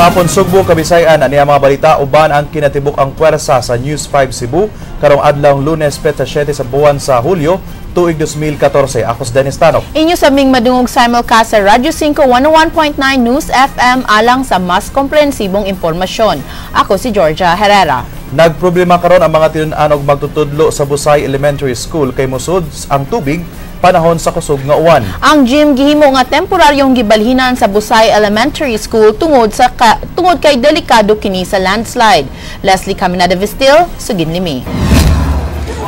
Hapon, Sugbo, Kabisayan, ani ang mga balita uban ang kinatibuk ang pwersa sa News 5 Cebu karong adlaw Lunes, petsa 7 sa buwan sa Hulyo, tuig 2014. Ako si Dennis Tanok. Inyo sa ming madungog simulcast sa Radyo 5 101.9 News FM alang sa mas komprehensibong impormasyon. Ako si Georgia Herrera. Nagproblema karon ang mga tinun-an og magtutudlo sa Busay Elementary School kay mosud ang tubig panahon sa kusog nga uwan. Ang gym gihimo nga temporaryong gibalhinan sa Busay Elementary School tungod kay delikado kini sa landslide. Leslie Caminada Vistil, sugin limi.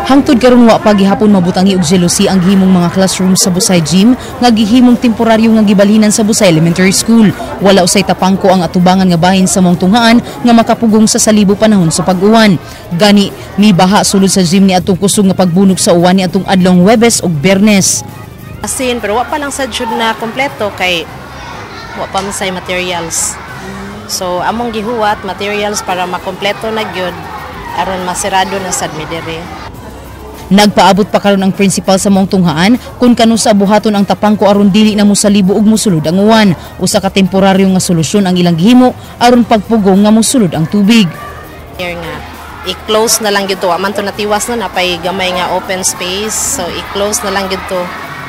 Hangtod karon wa pa gihapon mabutangi og jealousy ang gihimong mga classroom sa Busay Gym nga gihimong temporaryo nga gibalhinan sa Busay Elementary School. Wala usay tapangko ang atubangan nga bahin sa mong tunghaan nga makapugong sa salibo panahon sa pag-uwan. Gani mibaha sulod sa gym ni atong kusog nga pagbunog sa uwan ni atong adlong Huwebes ug Biyernes. Asin, pero wa pa lang sad jud na kompleto kay wa pa man say materials. So among gihuwat materials para makompleto na gyud aron masirado na sad mi diri. Nagpaabot pa karon ang principal sa maong tunghaan kung kanusa buhaton ang tapangko aron dili na mosalibo ug mosulod ang uwan. Usa ka temporaryo nga solusyon ang ilang gihimo aron pagpugong nga mosulod ang tubig. Here nga i-close na lang gyud to, wa man to natiwas no, napay gamay nga open space, so i-close na lang gyud to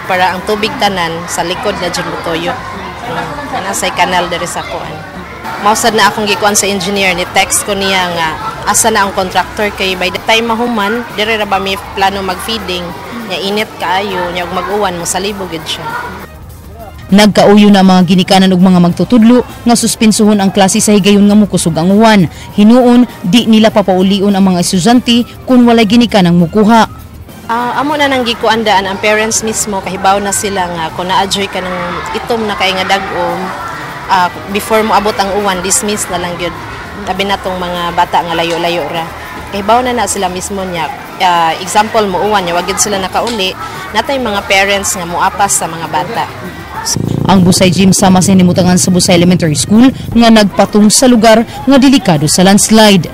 para ang tubig tanan sa likod na jud motuyo. Kana say kanal diri sa kuan. Mausad na akong gikuan sa engineer, ni text ko niya nga asa na ang contractor kay by the time mahuman diri ra ba mi plano mag-feeding nya, init kaayo nya ug mag-uwan mosalibo gid siya. Nagkauyo na ang mga ginikanan ug mga magtutudlo nga suspinsuhon ang klase sa higayon nga mukusog ang uwan. Hinuon di nila papaulion ang mga estudyante kung walay ginikanang mukuha. Amo na nang gikuan daan ang parents mismo kahibaw na sila nga kung na-adjoy ka ng itom na kay nga dag-om, before mo abot ang uwan, dismiss na lang gyud. Tabi na tong mga bata nga layo-layo ra. Kahibaw na na sila mismo niya. Example mo uwan niya, wag gyud sila nakauli, natay mga parents nga moapas sa mga bata. Ang Busay Gym sama sa hinimutangan sa Busay Elementary School nga nagpatong sa lugar nga delikado sa landslide.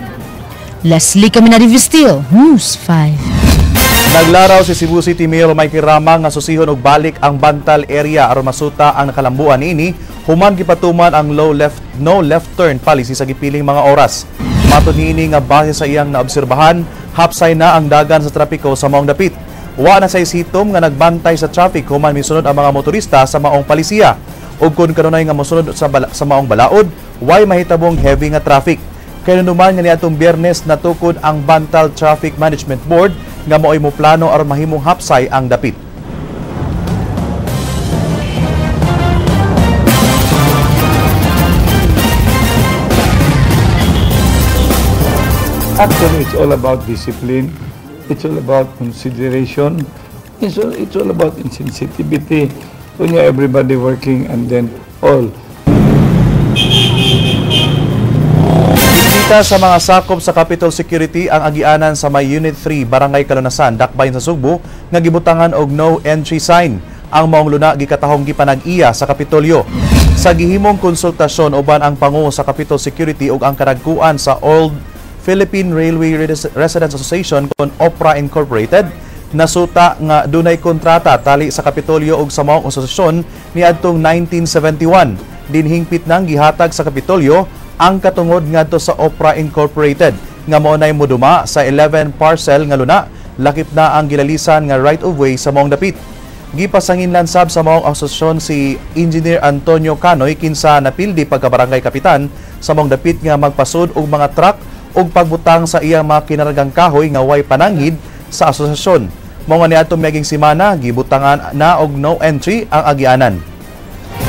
Leslie Caminada Vistil, News 5. Naglaraw si Cebu City Mayor Mikey Rama nga susihon og balik ang Bantal area aron masuta ang nakalambuan niini human gipatuman ang no left turn policy sa gipiling mga oras. Matod niini nga base sa iyang naobserbahan, hapsay na ang dagan sa trapiko sa maong dapit. Wa na say sitom nga nagbantay sa traffic human misunod ang mga motorista sa maong palisiya. Ug kun kanunay nga mosunod sa maong balaod, way mahitabong heavy nga traffic. Kaya naman nga niadtong Biyernes natukod ang Bantal Traffic Management Board nga maoy mo plano aron mahimong hapsay ang dapit. Actually, it's all about discipline. It's all about consideration. It's all about insensitivity. When you everybody working and then all. Kita sa mga sakop sa Capitol Security ang agianan sa may Unit 3, Barangay Kalunasan, Dakbayan sa Sugbo, nga gibutangan og no entry sign. Ang maong luna gikatahong gipanag-iya sa Kapitolyo. Sa gihimong konsultasyon uban ang pangu sa Capitol Security ug ang kadagkuan sa Old Philippine Railway Residents Association kon OPRA Incorporated, nasuta nga dunay kontrata tali sa Kapitolyo ug sa maong asosasyon niadtong 1971. Dinhingpit nang gihatag sa Kapitolyo ang katungod ngadto sa OPRA Incorporated nga mao nay moduma sa 11 parcel nga luna, lakip na ang gilalisan nga right of way sa maong dapit. Gipasanginlan sab sa maong asosasyon si Engineer Antonio Canoy kinsa napildi pagka barangay kapitan sa maong dapit nga magpasud og mga truck og pagbutang sa iyang mga kinargang kahoy nga way pananghid sa asosasyon. Mao nga niadtong miaging semana gibutangan na og no entry ang agianan.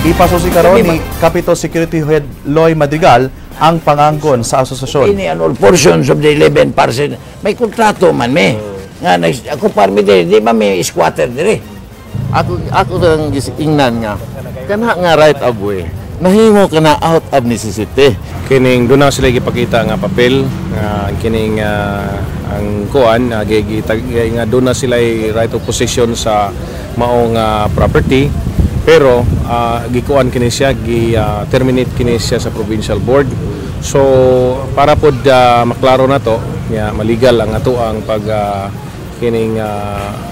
Ipasusi karon ni Capitol Security Head Loy Madrigal ang pangangkon sa asosasyon. Ini all portions of the 11 parcel, may kontrato man may. Nga ako parmi diri, di ba may squatter diri? Ako lang ingnan nga kana nga right of way nahimo kana out of necessity. Kining doon na sila gipakita nga papel nga kining ang kuan nga doon na sila right of possession sa maong property, pero gikuan kini siya, gi terminate kini siya sa provincial board. So para pod maklaro na to nya maligal ang ato ang pag kining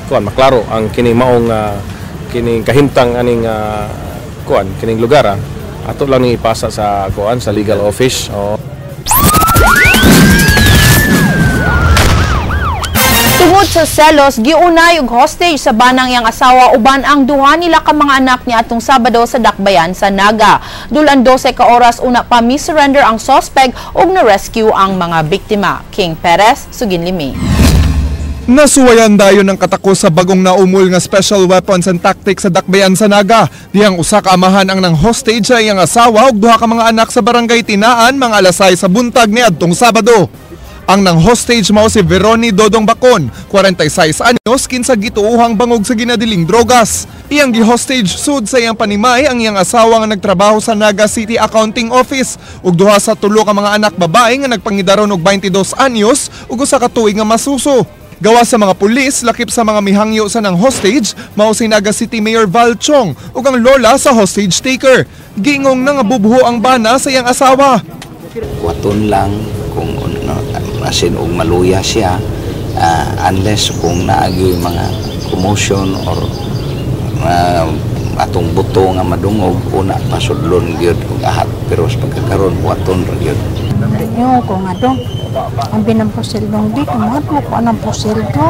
kuan, maklaro ang kining maong kining kahimtang aning kuan kining lugar. Ato lang ning ipasa sa kuan sa legal office. Oh. Tungod sa selos, giunay og hostage sa banang iyang asawa uban ang duha nila ka mga anak ni atong Sabado sa Dakbayan sa Naga. Dulan 12 ka oras una pa mi-surrender ang suspect ug na-rescue ang mga biktima. King Perez, Suginlimi. Nasuwayan dayon ng katako sa bagong naumol nga special weapons and tactics sa Dakbayan sa Naga. Dihang usa ka amahan ang nang hostage sa iyang asawa ug duha ka mga anak sa barangay Tinaan mga alas 6 sa buntag ni adtong Sabado. Ang nang hostage mao si Veroni Dodong Bacon, 46 anyos, kinsa gituohang bangog sa ginadiling drogas. Iyang gi-hostage sud sa iyang panimay ang iyang asawa nga nagtrabaho sa Naga City Accounting Office ug duha sa tulo ka mga anak babae nga nagpangidaron og 22 anyos ug usa ka tuig nga masuso. Gawa sa mga pulis, lakip sa mga mihangyo sa nang hostage, mao si Naga City Mayor Val Chong ug ang lola sa hostage taker. Gingong nangabubuho ang bana sa iyang asawa. Waton lang kung ano, asin og maluya siya, unless kung naagi mga commotion or atong buto nga madungog, una pasudlon gyud og ahat, pero sa pagkakaron waton ra gyud. Yo ko nga do. Ang binang pusil dong di ko mo ko anang pusil do.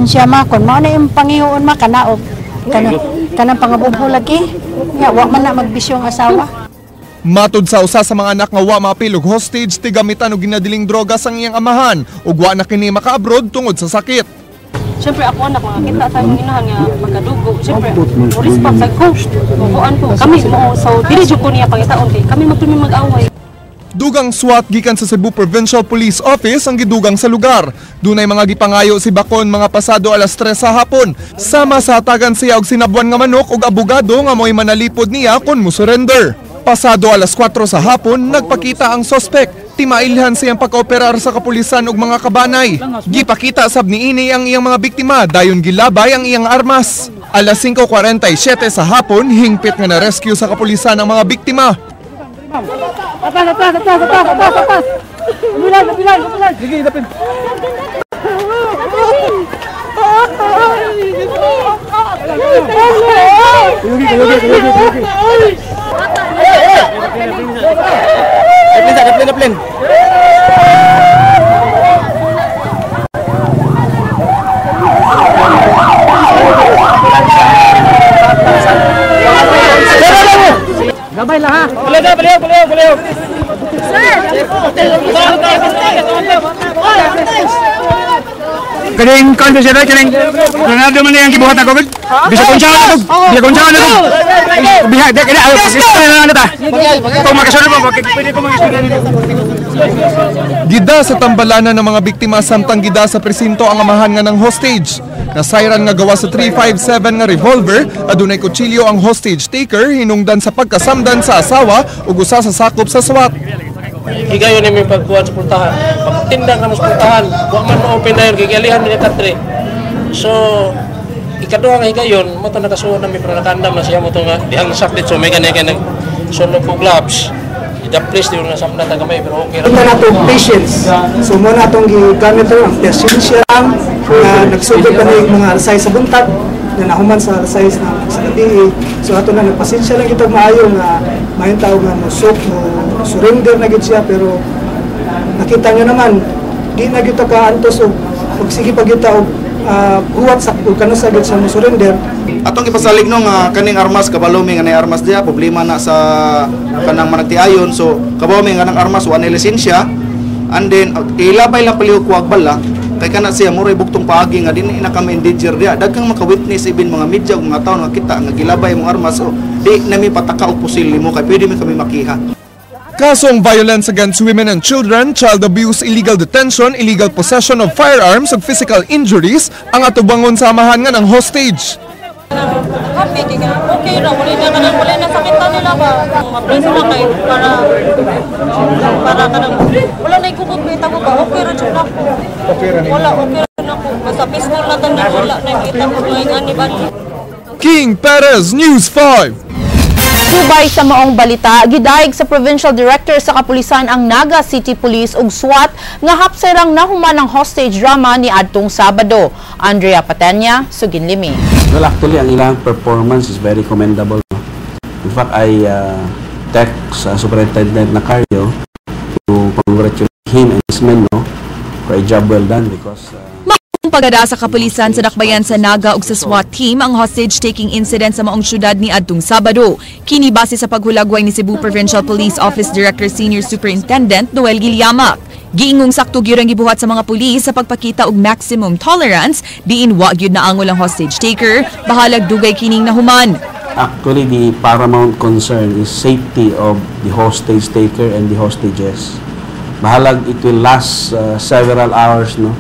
Siya ma kon mao na imong pangihuon ma kanaog kanang pangabubo lagi. Nya wa man na magbisyo ang asawa. Matud sa usa sa mga anak nga wa maapil og hostage, tigamitan og ginadiling droga sang iyang amahan ug wa na kini maka-abroad tungod sa sakit. Siyempre ako anak makakita sa imong inahan nga magkadugo. Siyempre mo respect sa ko. Mukuan ko kami mo, so dili jud ko niya pangitaon kay kami magtumi mag-away. Dugang SWAT gikan sa Cebu Provincial Police Office ang gidugang sa lugar. Dunay mga gipangayo si Bacon mga pasado alas 3 sa hapon. Sama sa hatagan siya og sinabuan nga manok og abogado nga mo'y manalipod niya kon mo surrender. Pasado alas 4 sa hapon, nagpakita ang sospek. Timailhan siyang pagkooperar sa kapulisan og mga kabanay. Gipakita sab niini ang iyang mga biktima, dayon gilabay ang iyang armas. Alas 5:47 sa hapon, hingpit nga na-rescue sa kapulisan ang mga biktima. Atas, atas, atas, atas, atas, atas. Bilan, bilan, bilan. Sige, dapin. Dapin, dapin, dapin. Gabay lang ha. Baliw, baliw, baliw, baliw. Kaning kon siya kaning Ronaldo man yang gibuhat ako. Bisa kunsa ako. Bisa kunsa ako. Biha di kaya ano ta. Kung makasunod mo pwede ko mag-istorya. Gida sa tambalanan ng mga biktima samtang gida sa presinto ang amahan nga ng hostage. Nasayran nga gawa sa 357 nga revolver, adunay kutsilyo ang hostage taker hinungdan sa pagkasamdan sa asawa ug usa sa sakop sa SWAT. Higayon ni pagkuhan sa pultahan. Pagtindang ka mo sa pultahan, wa man mo open na yun, gigalihan ni katre. So, ikaduha nga higayon, mo to nakasuod nami pero nakandam na siya mo to nga dihang saklit so may ganay kay nagsulog ko gloves. Idaplis di na samna ta gamay pero okay ra. Una na itong patience. So mo na itong gigamit ang patience lang na nagsugod pa na yung mga alasay sa buntag na nahuman sa alasay na sa gabi. So ato na nagpasensya lang kita maayo nga maayong tao nga mo mo surrender na gid siya, pero nakita nyo naman di na gyud ka antos og sige pa gyud ta og huwat sa ug kanusa gyud siya mo surrender. Atong ipasalig no nga kaning armas kabalo mi nga nay armas diha, problema na sa kanang managtiayon, so kabalo mi nga nang armas wa nay lisensya, and then ilabay lang palihog kuwag bala kay kana siya muray buktong paagi nga dinhi na kami endanger diha, daghang maka-witness even mga media ug mga tawo nga kita nga gilabay imong armas, so di nami pataka og pusil nimo kay pwede mi kami makiha. Kasong violence against women and children, child abuse, illegal detention, illegal possession of firearms ug physical injuries ang atubangon sa amahan nga ng hostage. Happy kay okay ra, wala na kanang wala na sakit nila ba. Mapreso na kay para kanang wala na ikubot may tabo ba, okay ra jud nako. Okay ra ni. Wala okay ra nako. Basta peaceful na tanan, wala na kita ko mga ani ba. King Perez, News 5. Subay sa maong balita, gidayeg sa Provincial Director sa Kapulisan ang Naga City Police ug SWAT nga hapsirang nahuman ang hostage drama ni adtong Sabado. Andrea Patenya, Suginlimi. Well, actually, ang ilang performance is very commendable. In fact, I text Superintendent Nacario to congratulate him and his men, no, for a job well done because Maong pagada sa kapulisan sa Dakbayan sa Naga ug sa SWAT team ang hostage-taking incident sa maong syudad ni adtong Sabado. Kini base sa paghulagway ni Cebu Provincial Police Office Director Senior Superintendent Noel Gilliamac. Giingong sakto gyud ang gibuhat sa mga pulis sa pagpakita og maximum tolerance diin wa gyud naangol ang hostage taker, bahalag dugay kining nahuman. Actually, the paramount concern is safety of the hostage taker and the hostages. Bahalag it will last several hours, no?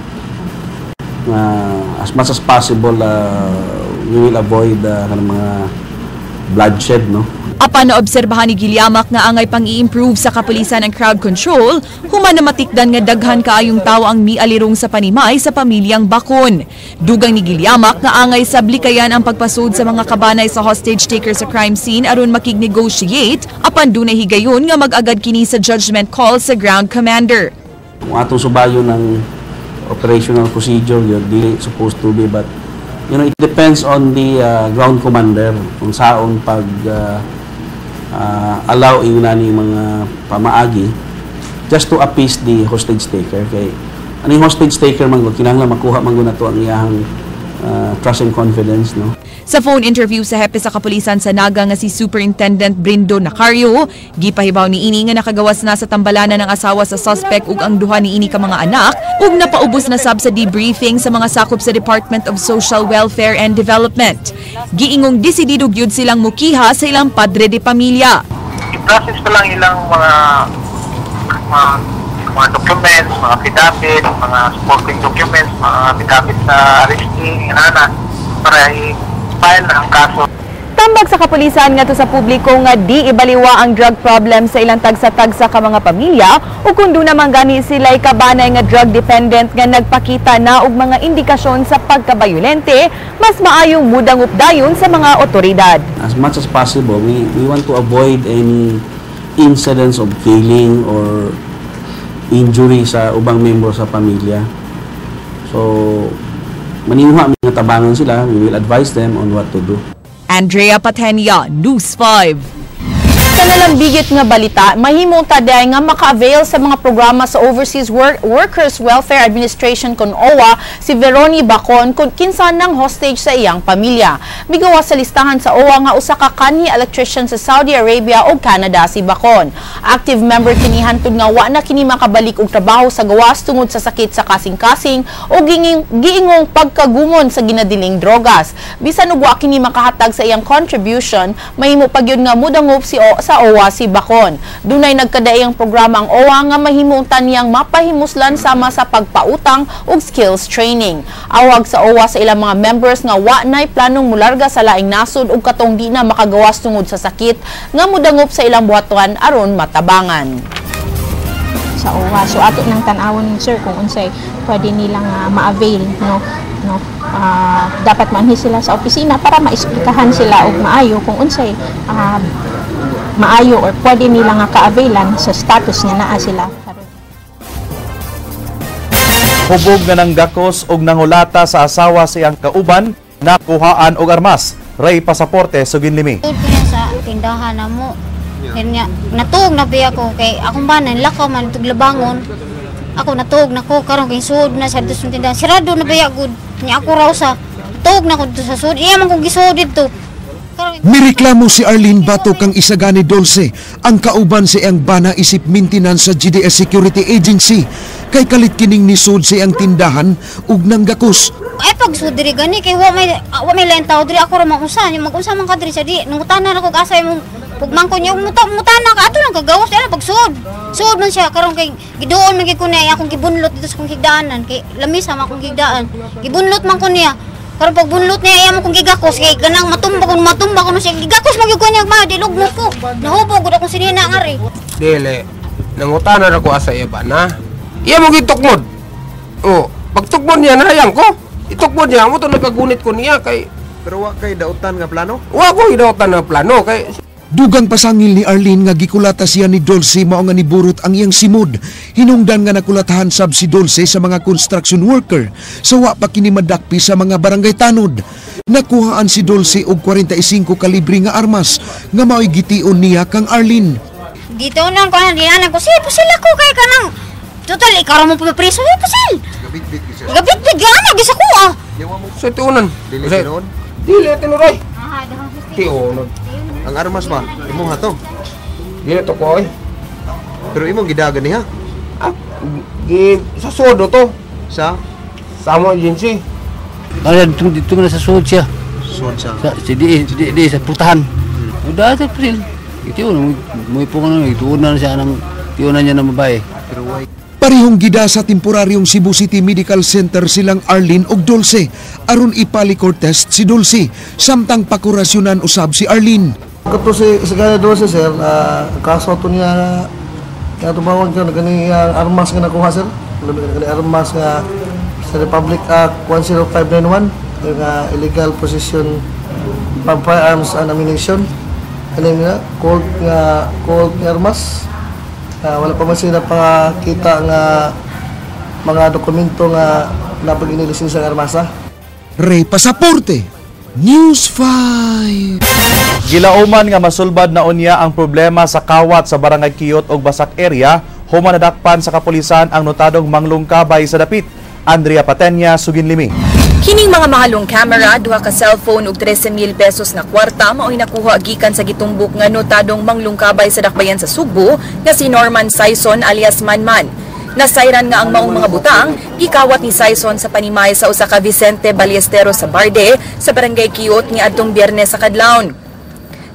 As much as possible, we will avoid kanang mga bloodshed, no? Apan naobserbahan ni Gilliamac nga angay pang i-improve sa kapulisan ang crowd control, human na matikdan nga daghan kaayong tawo ang mialirong sa panimay sa pamilyang Bakon. Dugang ni Gilliamac nga angay sablikayan ang pagpasud sa mga kabanay sa hostage taker sa crime scene aron makig-negotiate, apan dunay higayon nga mag-agad kini sa judgment call sa ground commander. Kung atong subayon ng operational procedure yun, dili supposed to be, but it depends on the ground commander kung saon pag allow ingon ni mga pamaagi just to appease the hostage taker, kay aning hostage taker man gud, kinahanglan makuha man gud nato ang iyahang trust and confidence, no? Sa phone interview sa hepe sa kapulisan sa Naga nga si Superintendent Brindo Nacario, gipahibaw ni ini nga nakagawas na sa tambalanan ng asawa sa suspect ug ang duha ni ini ka mga anak ug napaubos na sab sa debriefing sa mga sakop sa Department of Social Welfare and Development. Giingong desidido gyud silang mukiha sa ilang padre de pamilya. I-process pa lang ilang mga documents, mga affidavit, mga supporting documents, mga affidavit sa arresting, inana, para i-file na ang kaso. Tambag sa kapulisan ngadto sa publiko nga di ibaliwa ang drug problem sa ilang tagsa-tagsa ka mga pamilya o kung duna man gani sila'y kabanay nga drug dependent nga nagpakita na og mga indikasyon sa pagkabayolente, mas maayong mudangop dayon sa mga otoridad. As much as possible, we want to avoid any incidents of killing or injury sa ubang member sa pamilya. So, maninguha mi nga tabangan sila, we will advise them on what to do. Andrea Patenia, News 5. Sa nalambigit nga balita, mahimong taday nga maka-avail sa mga programa sa Overseas Workers Welfare Administration kon OWWA si Veroni Bacon kung kinsa nang hostage sa iyang pamilya. Migawas sa listahan sa OWWA nga usa ka kanhi electrician sa Saudi Arabia ug Canada si Bacon. Active member kini hantod nga wa na kini makabalik og trabaho sa gawas tungod sa sakit sa kasing-kasing o giingong pagkagumon sa ginadiling drogas. Bisan og wa kini makahatag sa iyang contribution, mahimo pa gyud nga mudangop sa OWWA si Bacon. Dunay nagkadaiyang programa ang OWWA nga mahimong taniyang mapahimuslan sama sa pagpautang ug skills training. Awag sa OWWA sa ilang mga members nga wa nay planong mularga sa laing nasod ug katong di na makagawas tungod sa sakit nga mudangop sa ilang buhatuan aron matabangan. Sa OWWA. So ato nang tan-awon, sir, kung unsay pwede nilang ma-avail, no, dapat manhi sila sa opisina para maesplikahan sila og maayo kung unsay maayo or pwede nila nga ka-availan sa status nga naa sila. Hubog nga nanggakos og nangulata sa asawa sa iyang kauban, nakuhaan og armas. Ray pasaporte suginlimi. Tud ko niya sa tindahan na mo. Kanya natuog na biya ko kay akong bana lakaw man tug labangon. Ako natuog na ko karon kay suod na sa dito sa tindahan. Sirado na biya gud. Nya ako raw sa tuog na ko dito sa suod. Iya man kong gisuod dito. Mireklamo si Arlene Bato kang Isagani Dolce ang kauban sa iyang bana isip maintenance sa GDS Security Agency kay kalit kining nisud sa iyang tindahan ug nanggakos. Ay pag sud diri gani kay wa may lain tao diri, ako ra mag-usa. Nya mag-unsa man ka diri sa di nangutana na ko asa imong pugmangko niya mutana ka ato lang kagawas ana pag suod. Suod man siya karon kay giduon man gyud ko niya akong gibunlot dito sa akong higdaanan kay lamisa man akong higdaan. Gibunlot man ko niya. Karon pag bunlot niya iya man kong gigakos kay ganang matumba ko siya gigakos man gyud ko niya ma dilog mo ko. Nahubog gud akong sinina ngari. Dili. Nangutana ra ko asa iya ba na. Iya mo gitukmod. Oh, pagtukmod niya nahayang ko. Itukmod niya mo to nagkagunit ko niya kay Pero wa kay dautan nga plano? Wa ko dautan nga plano kay. Dugang pasangil ni Arlene nga gikulata siya ni Dulce mao nga niburot ang iyang simod. Hinungdan nga nakulatahan sab si Dulce sa mga construction worker sa wa pa kini madakpi sa mga barangay tanod. Nakuhaan si Dulce og 45 kalibre nga armas nga mao'y gitiun niya kang Arlene. Gitunan ko ana dianan ko, sige pusil ako kay kanang total ikaw ra mo preso, eh pusil. Gabitbit gana gisa ko ah. Sa tiunan. Dili tinuod? Dili tinuray. Tiunan. Ang armas ba? Imo ha to? Dili to ko oy. Pero imong gidagan niya? Ah, gi sa sodo to. Sa? Sa amo agency. Kaya dito dito na sa sud siya. Sud siya. Sa si di, di, di sa putahan. Udah sa pusil. Ito yun, muy po na ituunan siya ng tiunan niya ng babae. Pero why? Parehong gida sa temporaryong Cebu City Medical Center silang Arlene ug Dulce aron ipalicor test si Dulce samtang pakurasyonan usab si Arlene. Kato si Isagaya Dulce sir, kaso to niya nga tumawag niya gani armas nga nakuha sir. Gani armas nga sa Republic Act 10591 nga illegal possession of firearms and ammunition. Ano nga cold nga armas. Wala pa man sila pakita nga mga dokumento nga napag-inilisensya ng armasa. Ray Pasaporte, News 5. Gilauman nga masulbad na unya ang problema sa kawat sa Barangay Kiyot ug Basak area, human nadakpan sa kapulisan ang notadong manglungkabay sa dapit. Andrea Patenya, Suginlimi. Kining mga mahalong camera, duha ka cellphone ug 13,000 pesos nga kwarta mao'y nakuha gikan sa gitumbok nga notadong manglungkabay sa dakbayan sa Sugbo nga si Norman Saison alias Manman. Nasayran nga ang maong mga butang gikawat ni Saison sa panimay sa usa ka Vicente Ballesteros sa Barde sa Barangay Kiyot niadtong Biyernes sa kadlawon.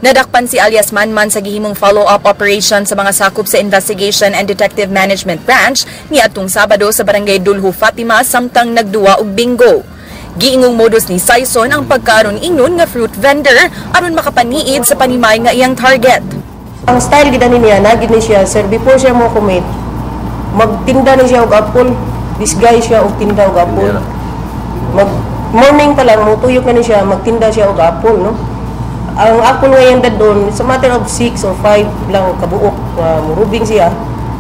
Nadakpan si alias Manman sa gihimong follow-up operation sa mga sakop sa Investigation and Detective Management Branch niadtong Sabado sa Barangay Dulho Fatima samtang nagduwa og bingo. Giingong modus ni Saison ang pagkaron ingnon nga fruit vendor aron makapaniid sa panimay nga iyang target. Ang style gid ani niya, na gid ni siya sir, before siya mo commit, magtinda ni siya og apple, disguise siya og tinda og apple. Mag morning pa lang motuyok na ni siya, magtinda siya og apple, no? Ang apple ngayon doon, it's a matter of 6 or 5 lang kabuok murubing siya.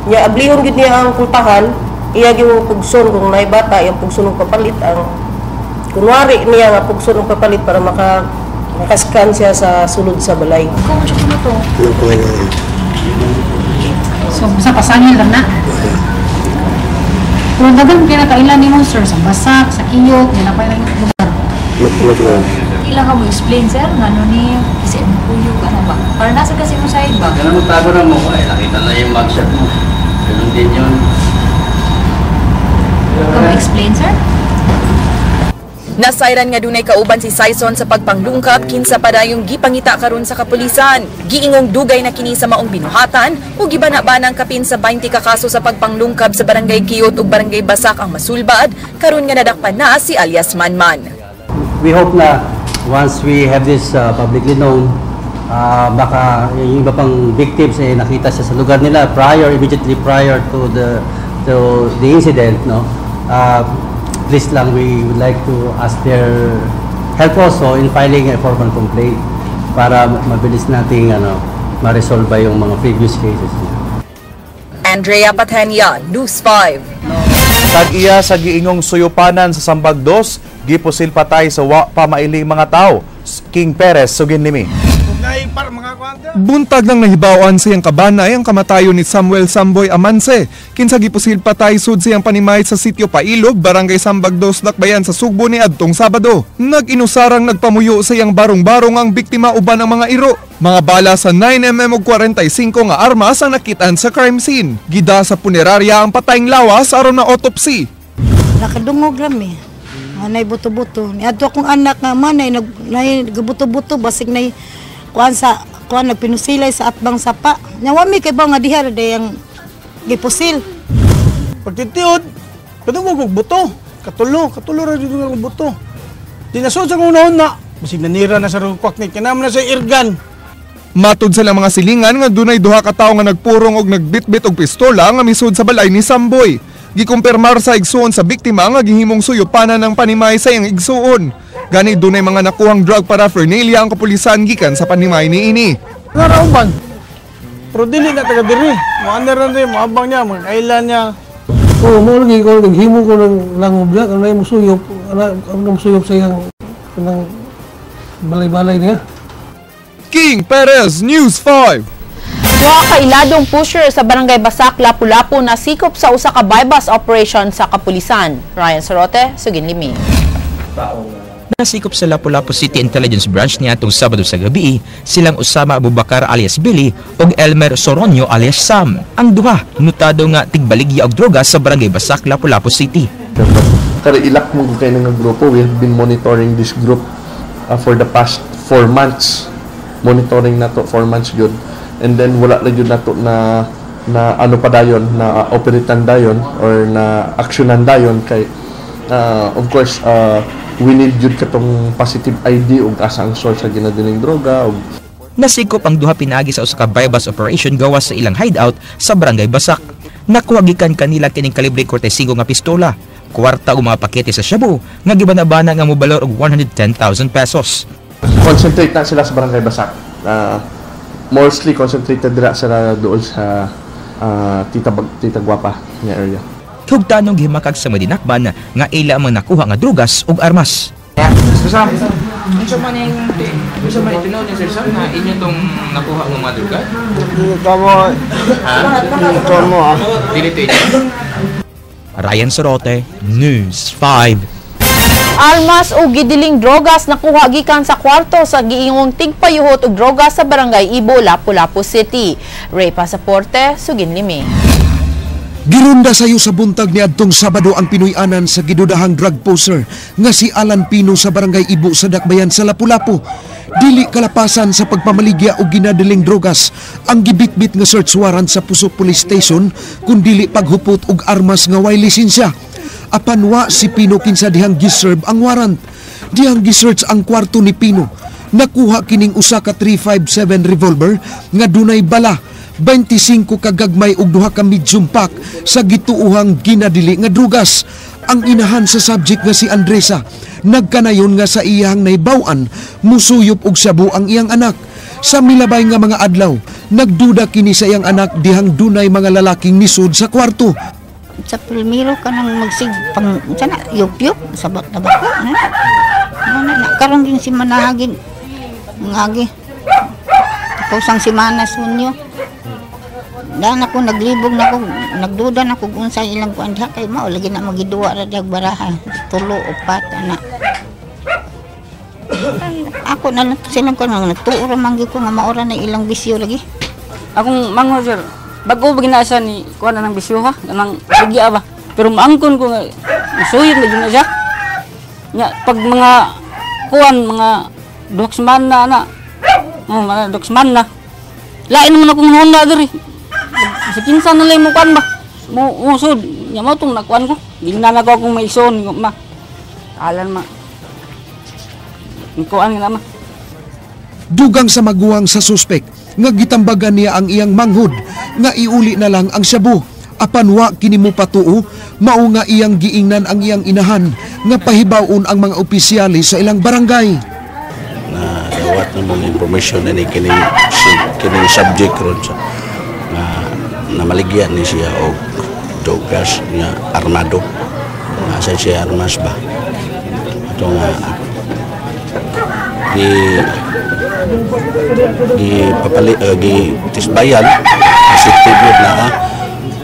Nya ablihon gid niya ang pultahan, iya gyud pugson kung naay bata, iyang pugson og papalit ang kunwari niya nga pugson og papalit para maka-scan siya sa sulod sa balay. So, sa pasangil lang na. Kung dagan kinakailan nimo sir sa Basak, sa Kiyot, nila pa lang lugar. Ilang ka mo explain sir ngano ni kasi mo kuyog ano ba? Para nasa kasi mo side ba? Ganun mo tago na mo, ay nakita na yung mugshot mo. Ganun din yun. Ka mo explain sir? Nasayran nga dunay kauban si Saison sa pagpanglungkap kinsa padayong gipangita karon sa kapulisan. Giingong dugay na kini sa maong binuhatan ug gibana-banang kapin sa 20 ka kaso sa pagpanglungkab sa Barangay Kiyot ug Barangay Basak ang masulbad karon nga nadakpan na si alias Manman. We hope na once we have this publicly known, baka yung iba pang victims eh, nakita siya sa lugar nila prior, immediately prior to the incident, no? Please lang, we would like to ask their help also in filing a formal complaint para mabilis nating ma-resolve yung mga previous cases niya. Andrea Patenia, News 5. Tag-iya sa giingong suyupanan sa Sambag 2, gipusil patay sa wa pa mailing mga tao. King Perez, Suginlimi. Buntag nang nahibawan siyang kabanay ang kamatayon ni Samuel Samboy Amanse. Kinsa gipusil patay sud siyang panimay sa sitio Pailob, Barangay Sambag 2, Dakbayan sa Sugbo ni adtong Sabado. Nag-inusarang nagpamuyo sa iyang barong-barong ang biktima uban ang mga iro. Mga bala sa 9mm ug 45 nga armas ang nakitaan sa crime scene. Gida sa punerarya ang patayng lawas aron na autopsy. Nakadungog rami. Manay buto-buto. Niadto akong anak nga manay nag buto-buto basig nay kuan sa kuan nagpinusilay sa atbang sapa. Nya wa mi kay ba nga diha ra ang gipusil. Pagtitiod, kadungog og buto. Katulo, katulo ra jud ang buto. Dinasod sa unahon na, basig nanira na sa rugkwak ni kinam na sa irgan. Matud sa mga silingan nga dunay duha ka tawo nga nagpurong og nagbitbit og pistola nga misud sa balay ni Samboy. Gikumpirmar sa igsuon sa biktima nga gihimong suyupanan ng panimay sa iyang igsuon. Gani dunay mga nakuhang drug paraphernalia ang kapulisan gikan sa panimay niini. Narauban. Pero dili na taga diri. Moaner na diri, moabang niya, mga kailan niya. Oo, mo lagi ko naghimo ko ng langob niya, kanay musuyop, ana musuyop sa iyang kanang balay-balay niya. King Perez, News 5. Duha ka iladong pusher sa Barangay Basak, Lapu-Lapu na sikop sa usa ka buy-bust operation sa kapulisan. Ryan Sorote, Sugin Limi. Nasikop sa Lapu-Lapu City Intelligence Branch niadtong Sabado sa gabi silang Usama Abubakar alias Billy ug Elmer Soronio alias Sam. Ang duha notado nga tigbaligya og droga sa Barangay Basak, Lapu-Lapu City. Kaya ilak mo kay nga grupo, we have been monitoring this group for the past 4 months. Monitoring nato 4 months yun. And then wala na yun nato na na ano pa dayon, na operatan dayon or na aksyonan dayon kay of course we need yun katong positive ID ug asa ang source sa ginadiling droga ug Nasikop ang duha pinaagi sa usa ka buy-bust operation gawas sa ilang hideout sa Barangay Basak. Nakuha gikan kanila kining kalibre 45 nga pistola, kwarta ug mga pakete sa shabu nga gibanabana nga mobalor og 110,000 pesos. Concentrate na sila sa Barangay Basak. Mostly concentrated dira sila doon sa Tita Guapa nga area. Hugtanong gihimakag sa madinakban nga ila ang mga nakuha nga drugas ug armas. Sir Sam, unsa man yung unsa man itinuod ni Sir Sam na inyo tong nakuha ng mga druga? Tama. Tama. Dili to inyo. Ryan Sorote, News 5. Armas o gidiling drogas nakuha gikan sa kwarto sa giingong tigpayuhot og drogas sa Barangay Ibo, Lapu-Lapu City. Ray Pasaporte, Sugin Limi. Girunda sayo sa buntag ni adtong Sabado ang Pinoy-anan sa gidudahang drug poser nga si Alan Pino sa Barangay Ibo sa Dakbayan sa Lapu-Lapu. Dili kalapasan sa pagpamaligya og ginadiling drogas ang gibitbit nga search warrant sa Puso Police Station kun dili paghupot og armas nga way lisensya. Apan wa si Pino kinsa dihang giserve ang warrant. Dihang gisearch ang kwarto ni Pino. Nakuha kining usa ka 357 revolver nga dunay bala, 25 kagagmay ug duha ka medium pack sa gituohang ginadili nga drugas. Ang inahan sa subject nga si Andresa nagkanayon nga sa iyang naibaw-an musuyop og shabu ang iyang anak. Sa milabay nga mga adlaw, nagduda kini sa iyang anak dihang dunay mga lalaking nisud sa kwarto. Sa primero ka nang magsig pang sana yup-yup sabot na ba ko na karon din si manahagin ngagi ikaw sang simana sunyo. Daan ako naglibog na ako, nagduda na ako kung sa ilang kuan diha kay mao lagi na magiduwa ra diha baraha, tulo upat ana. Ako na lang silang kuan nga nagtuo ra man gyud ko nga maora na ilang bisyo lagi. Akong mango sir, bago ba ginasa ni kuan na ng bisyo ha, kanang bigya ba. Pero maangkon ko nga suyod na jud na siya. Nya pag mga kuan mga duksman na ana. Oh, mga duksman na. Lain naman akong huna diri. Sa kinsa na lang mo kuan ba? Mo sud, nya mo tong nakuan ko. Gingnan ako akong maison ma. Alan ma. Kuan nga ma. Dugang sa maguwang sa suspek nga gitambagan niya ang iyang manghud nga iuli na lang ang shabu. Apan wa kini mo patuo, mao nga iyang giingnan ang iyang inahan nga pahibaw-on ang mga opisyales sa ilang barangay. Na dawat na mga information na ni kining subject ron sa na namaligyan ni siya og drogas nga armado. Nasa siya armas ba? Ito nga di papali di tisbayan positive na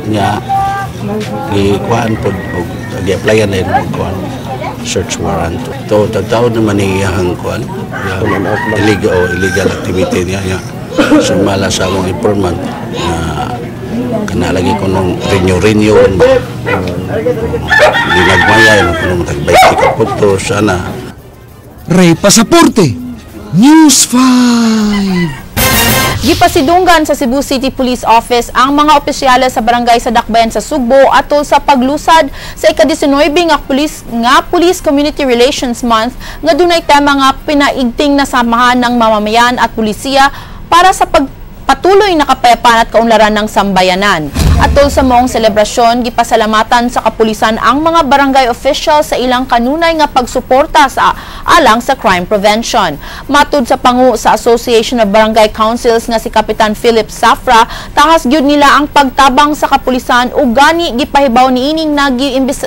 niya gi kuan pod og gi-applyan na og kuan search warrant. To tagtaon naman ni iyang kuan illegal o illegal activity niya niya sumala sa among informant na kana lagi ko nung renew ba ginagmaya nung tagbay ka punto sana. Ray Pasaporte, News 5. Gipasidunggan sa Cebu City Police Office ang mga opisyales sa barangay sa Dakbayan sa Sugbo atol sa paglusad sa ika-19 nga Police Community Relations Month nga dunay tema nga pinaigting na samahan ng mamamayan at pulisya para sa pagpatuloy na kapayapaan at kaunlaran ng sambayanan. Atol sa moong selebrasyon, gipasalamatan sa kapulisan ang mga barangay officials sa ilang kanunay nga pagsuporta sa alang sa crime prevention. Matud sa pangu sa Association of Barangay Councils nga si Kapitan Philip Safra, tahas gyud nila ang pagtabang sa kapulisan ug gani gipahibaw niining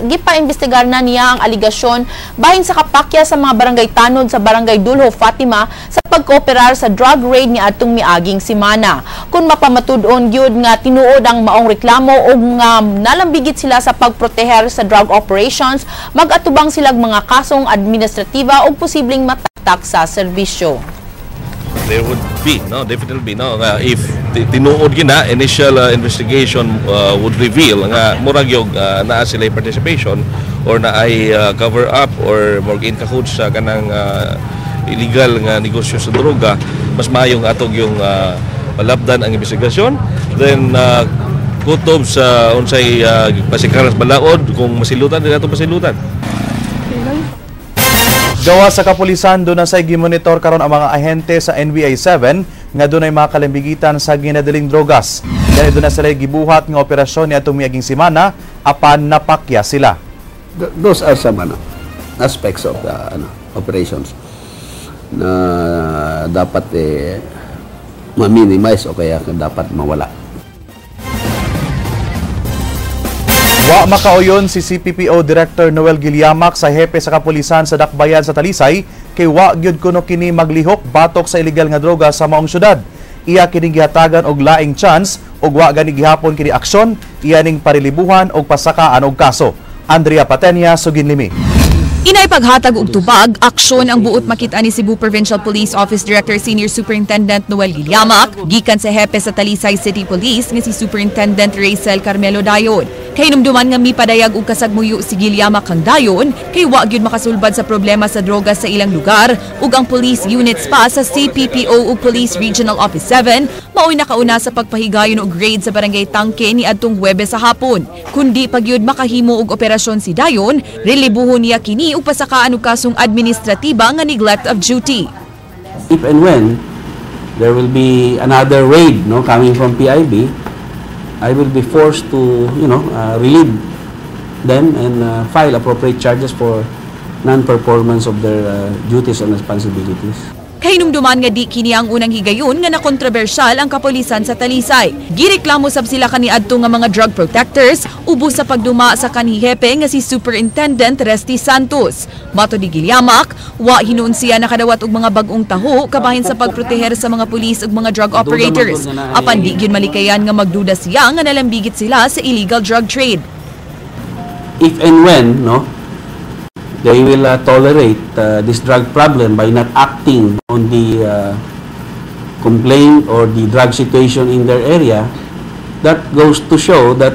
gipaimbestigar na niya ang aligasyon bahin sa kapakya sa mga barangay tanod sa Barangay Dulho Fatima sa pagkooperar sa drug raid ni atong miaging semana. Kung mapamatud-on gyud nga tinuod ang maong reklamo ug nga nalambigit sila sa pagproteher sa drug operations, mag-atubang silag mga kasong administratiba ug posibleng mataktak sa serbisyo. There would be, no, definitely be, no, nga if tinuod gina initial investigation would reveal nga murag yung naa sila participation or na ay cover up or more in cahoots sa kanang illegal nga negosyo sa droga, mas maayong atog yung malabdan ang investigasyon, then kutob sa unsay pasikaras balaod, kung masilutan din ato pasilutan. Gawa sa kapulisan, doon na sa gimonitor karon ang mga ahente sa NBI 7 nga dunay mga kalimbigitan sa ginadaling drogas. Dahil doon na sila gibuhat nga operasyon ni atong miaging semana apan napakya sila. Those are some aspects of the operations na dapat ma-minimize o kaya dapat mawala. Wa makauyon si CPPO Director Noel Giliamac sa hepe sa kapulisan sa Dakbayan sa Talisay kay wa gyud kuno kini maglihok batok sa illegal nga droga sa maong syudad. Iya kining gihatagan og laing chance ug wa gani gihapon kini aksyon, iya ning parilibuhan og pasakaan og kaso. Andrea Patenia, Suginlimi. Inaipaghatag og tubag, aksyon ang buot makita ni Cebu Provincial Police Office Director Senior Superintendent Noel Giliamac, gikan sa hepe sa Talisay City Police nga si Superintendent Rachel Carmelo Dayon. Kahinumduman nga mipadayag og kasagmuyo si Giliamac kang dayon kay wa gyud makasulbad sa problema sa droga sa ilang lugar ug ang police units pa sa CPPO ug Police Regional Office 7 maoy nakauna sa pagpahigayon og raid sa Barangay Tangke ni adtong Huwebes sa hapon. Kundi pa gyud makahimo og operasyon si Dayon, relibuhon niya kini ug pasakaan og kasong administratiba nga neglect of duty. If and when there will be another raid, no, coming from PIB, I will be forced to, relieve them and file appropriate charges for non-performance of their duties and responsibilities. Kahinumduman nga di kini ang unang higayon nga nakontrobersyal ang kapulisan sa Talisay. Gireklamo sab sila kaniadto nga mga drug protectors ubos sa pagduma sa kanhihepe nga si Superintendent Resty Santos. Mato ni Giliamac, wa hinuon siya nakadawat og mga bag-ong taho kabahin sa pagproteher sa mga pulis ug mga drug operators. Apan di gyud malikayan nga magduda siya nga nalambigit sila sa illegal drug trade. If and when, no, they will tolerate this drug problem by not acting on the complaint or the drug situation in their area, that goes to show that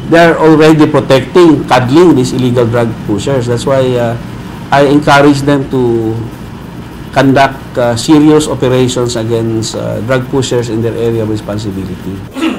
they are already protecting, cuddling these illegal drug pushers. That's why I encourage them to conduct serious operations against drug pushers in their area of responsibility.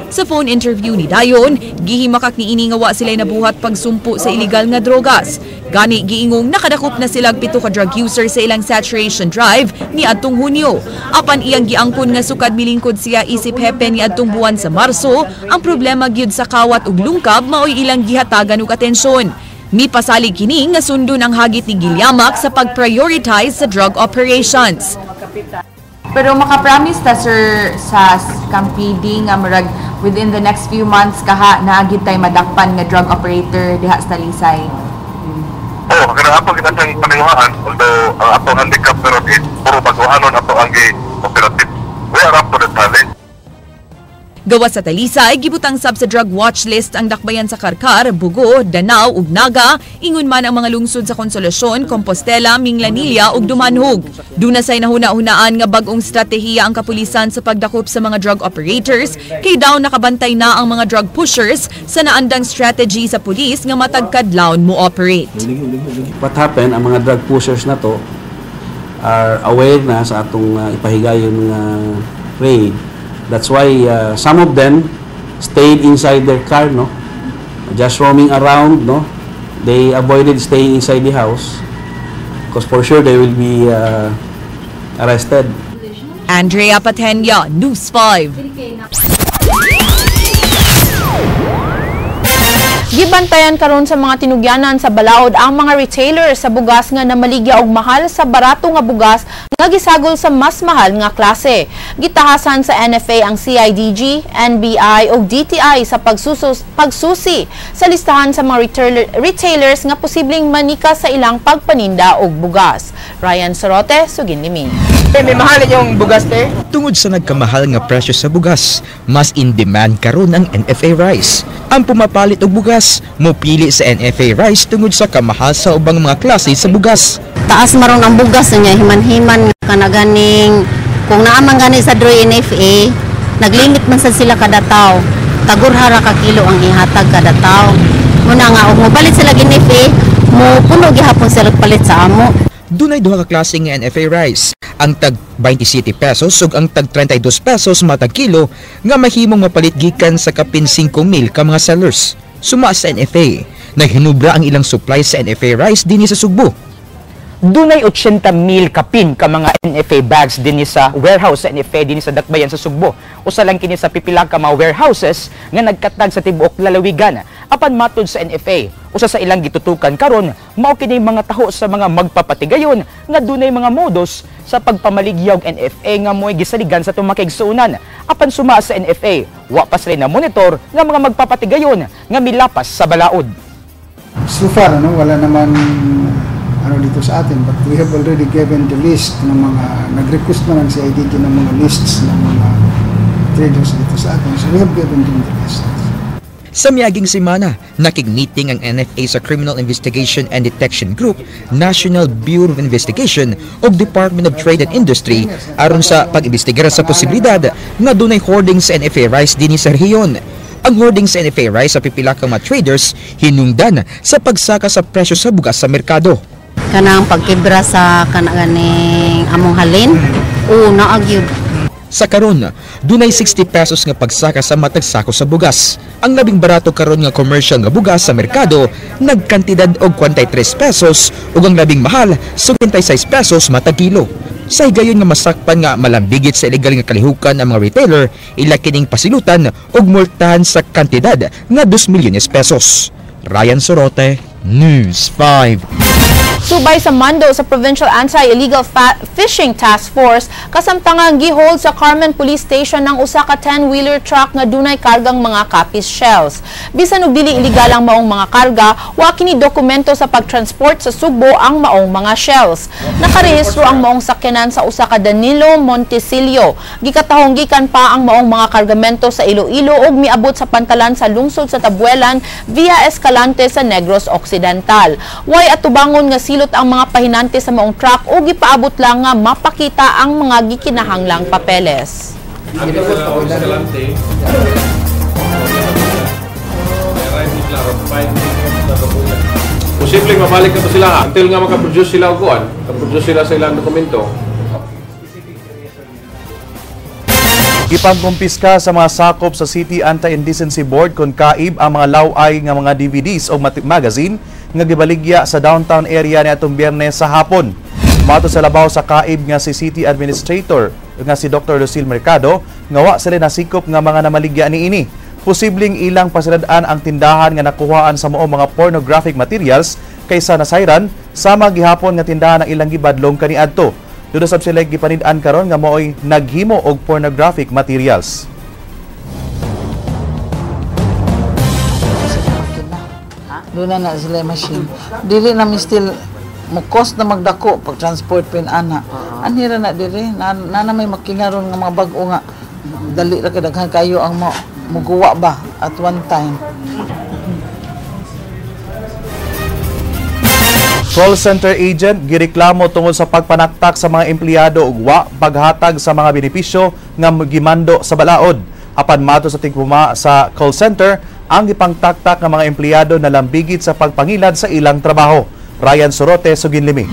Sa phone interview ni Dayon, gihimakak ni ini nga wa sila'y nabuhat pagsumpo sa illegal nga drogas. Gani giingong nakadakop na silag 7 ka drug user sa ilang saturation drive ni adtong Hunyo. Apan iyang giangkon nga sukad milingkod siya isip hepe ni adtong buwan sa Marso, ang problema gyud sa kawat ug lungkab maoy ilang gihatagan og atensyon. Mipasalig kini nga sundon ang hagit ni Giliamac sa pag-prioritize sa drug operations. Pero makapromise ta sir sa Campidi nga murag within the next few months kaha naagid tay madakpan nga drug operator diha sa Talisay. Oh, kana ato kita siyang paninguhaan, although ang atong handicap pero is puro baguhanon ato ang gi-operative. We are up to the challenge. Gawas sa Talisay, gibutang sab sa drug watch list ang dakbayan sa Karkar, Bugo, Danao ug Naga, ingon man ang mga lungsod sa Konsolasyon, Compostela, Minglanilla ug Dumanhog. Duna say nahuna-hunaan nga bag-ong estratehiya ang kapulisan sa pagdakop sa mga drug operators, kay daw nakabantay na ang mga drug pushers sa naandang strategy sa pulis nga matag kadlawon mo operate. What happened, ang mga drug pushers na to are aware na sa atong ipahigayon nga raid. That's why some of them stayed inside their car, no? Just roaming around, no? They avoided staying inside the house because for sure they will be arrested. Andrea Patenia, News 5. Gibantayan karon sa mga tinugyanan sa balaod ang mga retailer sa bugas nga namaligya og mahal sa barato nga bugas nga gisagol sa mas mahal nga klase. Gitahasan sa NFA ang CIDG, NBI ug DTI sa pagsusi sa listahan sa mga retailers nga posibleng manika sa ilang pagpaninda og bugas. Ryan Sorote, Suginlimi. May mahal yung bugas te? Tungod sa nagkamahal nga presyo sa bugas, mas in demand karon ang NFA rice. Ang pumapalit og bugas, mopili sa NFA rice tungod sa kamahal sa ubang mga klase sa bugas. Taas maron ang bugas niya, himan-himan kana ganing kung naaman gani sa Droy NFA, naglimit man sa sila kada tawo. Tagurhara ka kilo ang ihatag kada tawo. Muna nga og mopalit sila NFA, mo puno gihapon sila palit sa amo. Dunay duha ka klase nga NFA rice, ang tag 27 pesos ug ang tag 32 pesos matag kilo nga mahimong mapalit gikan sa kapin 5,000 ka mga sellers. Suma sa NFA, naghinubra ang ilang supply sa NFA rice dinhi sa Sugbo. Dunay 80,000 kapin ka mga NFA bags dinhi sa warehouse sa NFA dinhi sa Dakbayan sa Sugbo. Usa lang kini sa pipila ka mga warehouses nga nagkatag sa tibuok lalawigan. Apan matud sa NFA, usa sa ilang gitutukan karon mao kini mga taho sa mga magpapatigayon nga dunay mga modus sa pagpamaligya og NFA nga mo'y gisaligan sa atong makigsuonan. Apan suma sa NFA, wa pa sila na monitor nga mga magpapatigayon nga milapas sa balaod. So far, ano, wala naman ano dito sa atin, but we have already given the list ng mga nag-request naman si CIDG ng mga lists ng mga traders dito sa atin. So we have given them the list. Sa miaging semana, nakig-meeting ang NFA sa Criminal Investigation and Detection Group, National Bureau of Investigation ug Department of Trade and Industry aron sa pag-imbestigar sa posibilidad nga dunay hoarding sa NFA rice dinhi sa rehiyon. Ang hoarding sa NFA rice sa pipila ka mga traders hinungdan sa pagsaka sa presyo sa bugas sa merkado. Kanang pagkibra sa kanang among halin, oo, naagyod. Sa karon, dunay 60 pesos nga pagsaka sa matag sako sa bugas. Ang labing barato karon nga commercial nga bugas sa merkado nagkantidad og 43 pesos ug ang labing mahal 56 pesos matag kilo. Sa higayon nga masakpan nga malambigit sa ilegal nga kalihukan ang mga retailer, ila kining pasilutan og multahan sa kantidad nga 2 milyones pesos. Ryan Sorote, News 5. Subay sa mando sa Provincial Anti-Illegal Fishing Task Force, kasamtangang gihold sa Carmen Police Station ng usa ka 10-wheeler truck nga dunay kargang mga kapis shells. Bisan og dili illegal ang maong mga karga, wa kini dokumento sa pagtransport sa Sugbo ang maong mga shells. Nakarehistro ang maong sakyanan sa usa ka Danilo Montecillo. Gikatahong gikan pa ang maong mga kargamento sa Iloilo ug miabot sa pantalan sa lungsod sa Tabuelan via Escalante sa Negros Occidental. Way atubangon nga silot ang mga pahinante sa maong truck o gipaabot lang nga mapakita ang mga gikinahanglang papeles. Posibleng mabalik na to sila until nga makaproduce sila og kuan, makaproduce sila sa ilang dokumento. Gipangkumpiska sa mga sakop sa City Anti-Indecency Board kon kaib ang mga law-ay nga mga DVDs o magazine nga gibaligya sa downtown area niadtong Biyernes sa hapon. Mato sa labaw sa kaib nga si City Administrator nga si Dr. Lucille Mercado nga wa sila nasikop nga mga namaligya niini. Posibleng ilang pasilad-an ang tindahan nga nakuhaan sa mao mga pornographic materials kaysa nasayran sama gihapon nga tindahan ang ilang gibadlong kaniadto. Duda sab sila gipanid-an karon nga maoy naghimo og pornographic materials. Doon na sila machine. Dili na mi still mo cost na magdako pag transport pin ana. Anhira na diri na na may makina ron nga mga bag-o nga dali ra kadaghan kayo ang mo muguwa ba at one time. Call center agent gireklamo tungod sa pagpanaktak sa mga empleyado ug wa paghatag sa mga benepisyo nga gimando sa balaod. Apan mato sa tigpuma sa call center, ang gipangtaktak ng mga empleyado na lambigit sa pagpangilad sa ilang trabaho. Ryan Sorote, Suginlimi.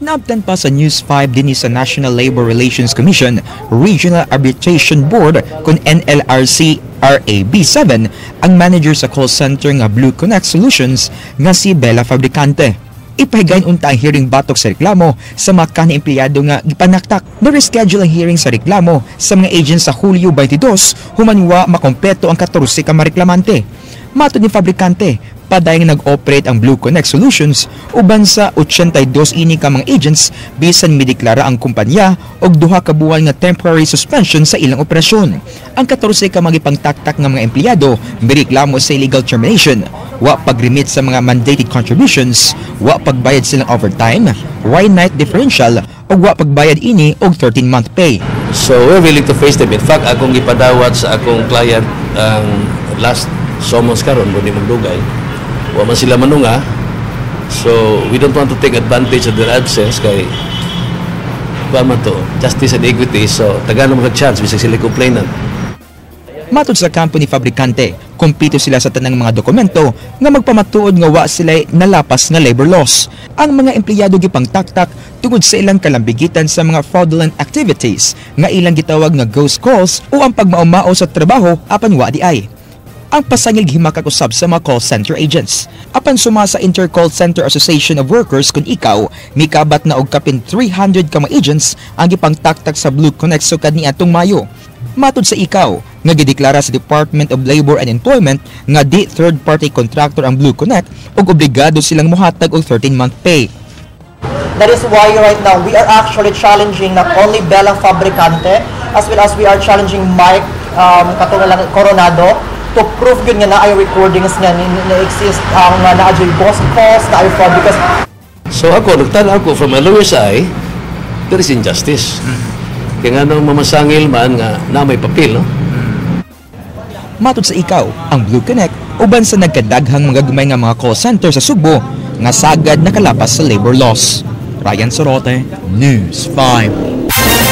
Naabtan pa sa News 5 dinhi sa National Labor Relations Commission Regional Arbitration Board kun NLRC RAB 7 ang manager sa call center nga Blue Connect Solutions nga si Bella Fabricante. Ipahigayon unta ang hearing batok sa reklamo sa mga kani-empleyado nga gipanaktak. Na-reschedule ang hearing sa reklamo sa mga agent sa Hulyo 22 human wa makompleto ang 14 ka mareklamante. Matod ni Fabrikante, padayong nag-operate ang Blue Connect Solutions uban sa 82 ini ka mga agents bisan mideklara ang kumpanya og 2 ka buwan nga temporary suspension sa ilang operasyon. Ang 14 ka mga ipangtaktak nga mga empleyado mireklamo sa illegal termination, wa pag-remit sa mga mandated contributions, wa pagbayad silang overtime, way night differential ug wa pagbayad ini og 13-month pay. So we're willing to face them. In fact, akong gipadawat sa akong client ang last summons karon kung di magdugay. Wa man sila manunga. So we don't want to take advantage of their absence kay kuan man to, justice and equity. So tagaan mo chance bisag sila complainant. Matod sa kampo ni Fabrikante, kumpleto sila sa tanang mga dokumento nga magpamatuod nga wa sila nalapas nga labor laws. Ang mga empleyado gipangtaktak tungod sa ilang kalambigitan sa mga fraudulent activities nga ilang gitawag nga ghost calls o ang pagmaumao sa trabaho apan wa di ay. Ang pasangil gihimakak usab sa mga call center agents. Apan suma sa Inter-Call Center Association of Workers kun ikaw, mikabat na og kapin 300 ka mga agents ang gipangtaktak sa Blue Connect sukad ni atong Mayo. Matod sa ikaw, nga gideklara sa Department of Labor and Employment nga di third-party contractor ang Blue Connect ug obligado silang mohatag og 13-month pay. That is why right now we are actually challenging not only Bella Fabricante as well as we are challenging Mike katong lang Coronado to prove yun nga naay recordings nga ni exist ang nga naa ghost calls na ay fraud because So ako, nagtanaw ako from a lawyer's eye, there is injustice. Kaya nga nung mamasangil man nga na may papel, no? Matod sa ikaw, ang Blue Connect uban sa nagkadaghang mga gamay nga mga call center sa Sugbo nga sagad nakalapas sa labor laws. Ryan Sorote, News 5.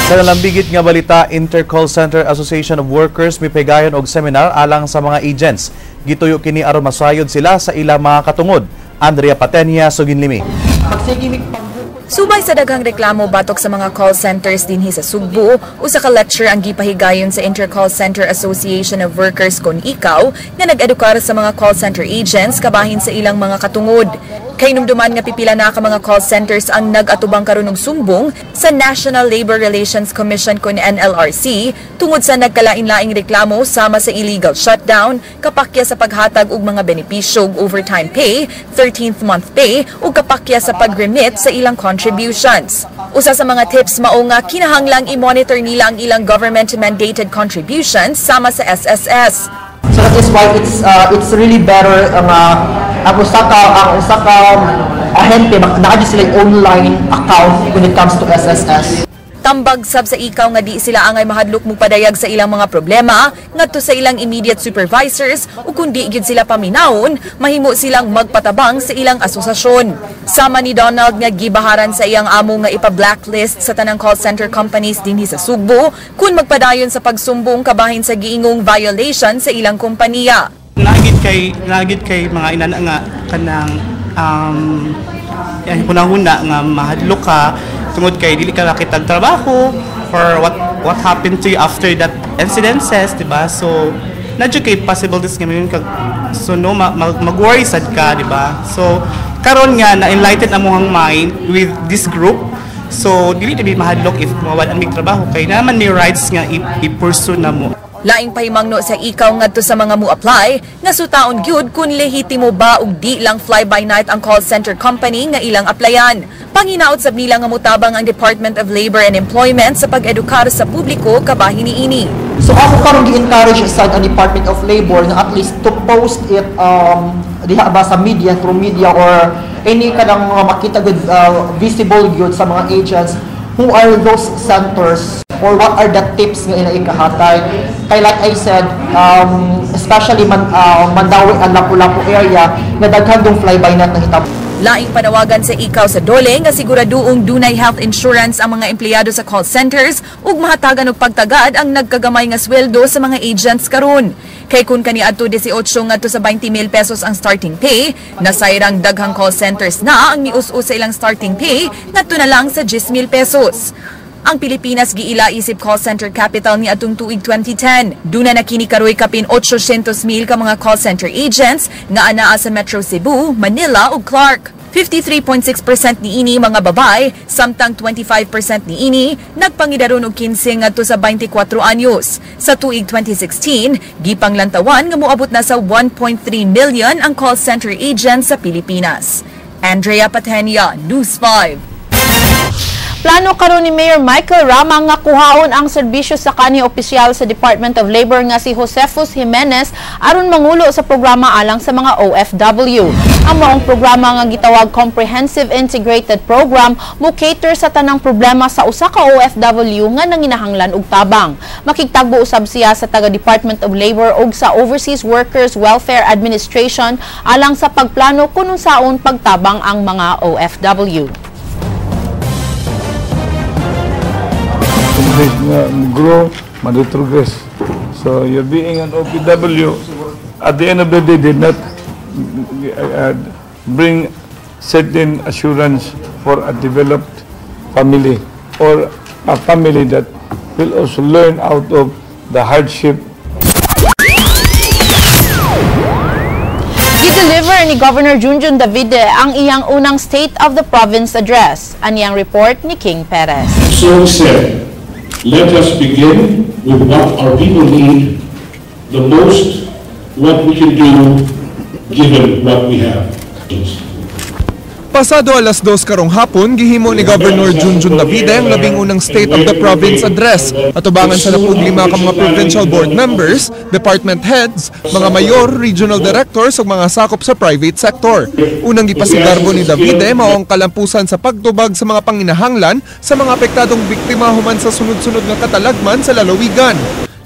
Sa nalambigit nga balita, Inter-Call Center Association of Workers mipegayon og seminar alang sa mga agents. Gituyo kini aron masayod sila sa ilang mga katungod. Andrea Patenia, Suginlimi. Subay sa daghang reklamo batok sa mga call centers dinhi sa Sugbo, usa ka lecture ang gipahigayon sa Inter-Call Center Association of Workers kon ikaw nga nag-edukar sa mga call center agents kabahin sa ilang mga katungod. Kahinumduman nga pipila na ka mga call centers ang nag-atubang karon og sumbong sa National Labor Relations Commission kon NLRC tungod sa nagkalain-laing reklamo sama sa illegal shutdown, kapakya sa paghatag og mga benepisyo ug overtime pay, 13th month pay ug kapakya sa pag-remit sa ilang contributions. Usa sa mga tips mao nga kinahanglang i-monitor nila ang ilang government mandated contributions sama sa SSS. So that is why it's really better ang usa ka ahente naa sila online account when it comes to SSS. Tambag sab sa ikaw nga di sila angay mahadlok mo padayag sa ilang mga problema ngadto sa ilang immediate supervisors ug kung di gyud sila paminawon, mahimo silang magpatabang sa ilang asosasyon. Sama ni Donald nga gibaharan sa iyang amo nga ipa-blacklist sa tanang call center companies dinhi sa Sugbo kung magpadayon sa pagsumbong kabahin sa giingong violation sa ilang kompanya. Nagit kay mga inana nga kanang yan hunahuna nga mahadlok ka tungod kay dili ka nakitag trabaho or what happened to you after that incidences, di ba? So nadyo kay possibilities nga mayon kag, so no mag-worry sad ka, di ba? So karon nga na enlighten among mind with this group, so dili na mahadlok if mawala ang trabaho kay naman may rights nga i-pursue na mo. Laing pahimangno sa ikaw ngadto sa mga mu-apply nga sutaon gyud kung lehitimo ba ug di lang fly by night ang call center company nga ilang applyan. Panginaot sab nila nga mutabang ang Department of Labor and Employment sa pag-edukar sa publiko kabahin niini. So ako karon gi-encourage sa ang Department of Labor na at least to post it diha ba sa media, through media or any kanang mga makita good, visible gyud sa mga agents who are those centers or what are the tips nga ila ikahatay. Kay like I said, especially Mandaue and Lapu-Lapu area nga daghan dong fly by night nahitabo. Laing panawagan sa ikaw sa dole nga siguraduong dunay health insurance ang mga empleyado sa call centers ug mahatagan og pagtagad ang nagkagamay nga sweldo sa mga agents karon. Kay kun kaniadto 18 ngadto sa 20 mil pesos ang starting pay, nasayrang daghang call centers na ang mius-us sa ilang starting pay ngadto na lang sa 10 mil pesos. Ang Pilipinas giila isip call center capital ni atong tuig 2010. Duna na kini karoy kapin 800 mil ka mga call center agents nga anaa sa Metro Cebu, Manila ug Clark. 53.6% niini mga babae, samtang 25% niini nagpangidaron og 15 ngadto sa 24 anyos. Sa tuig 2016, gipanglantawan nga moabot na sa 1.3 million ang call center agents sa Pilipinas. Andrea Patenia, News 5. Plano karon ni Mayor Michael Rama nga kuhaon ang serbisyo sa kani opisyal sa Department of Labor nga si Josephus Jimenez aron mangulo sa programa alang sa mga OFW. Ang maong programa nga gitawag Comprehensive Integrated Program mo cater sa tanang problema sa usa ka OFW nga nanginahanglan og tabang. Makigtagbo usab siya sa taga Department of Labor ug sa Overseas Workers Welfare Administration alang sa pagplano kun unsaon pagtabang ang mga OFW. Nga grow, ma-retrogress. So you're being an OPW, at the end of the day, did not bring certain assurance for a developed family or a family that will also learn out of the hardship. Gi-deliver ni Governor Junjun Davide ang iyang unang State of the Province address. Aniyang report ni King Perez. So said, let us begin with what our people need the most, what we can do given what we have. Pasado alas 2 karong hapon, gihimo ni Governor Junjun Davide ang 11 State of the Province address. Atubangan sa 15 ka mga provincial board members, department heads, mga mayor, regional directors ug mga sakop sa private sector. Unang gipasigarbo ni Davide mao ang kalampusan sa pagtubag sa mga panginahanglan sa mga apektadong biktima human sa sunod-sunod nga katalagman sa lalawigan.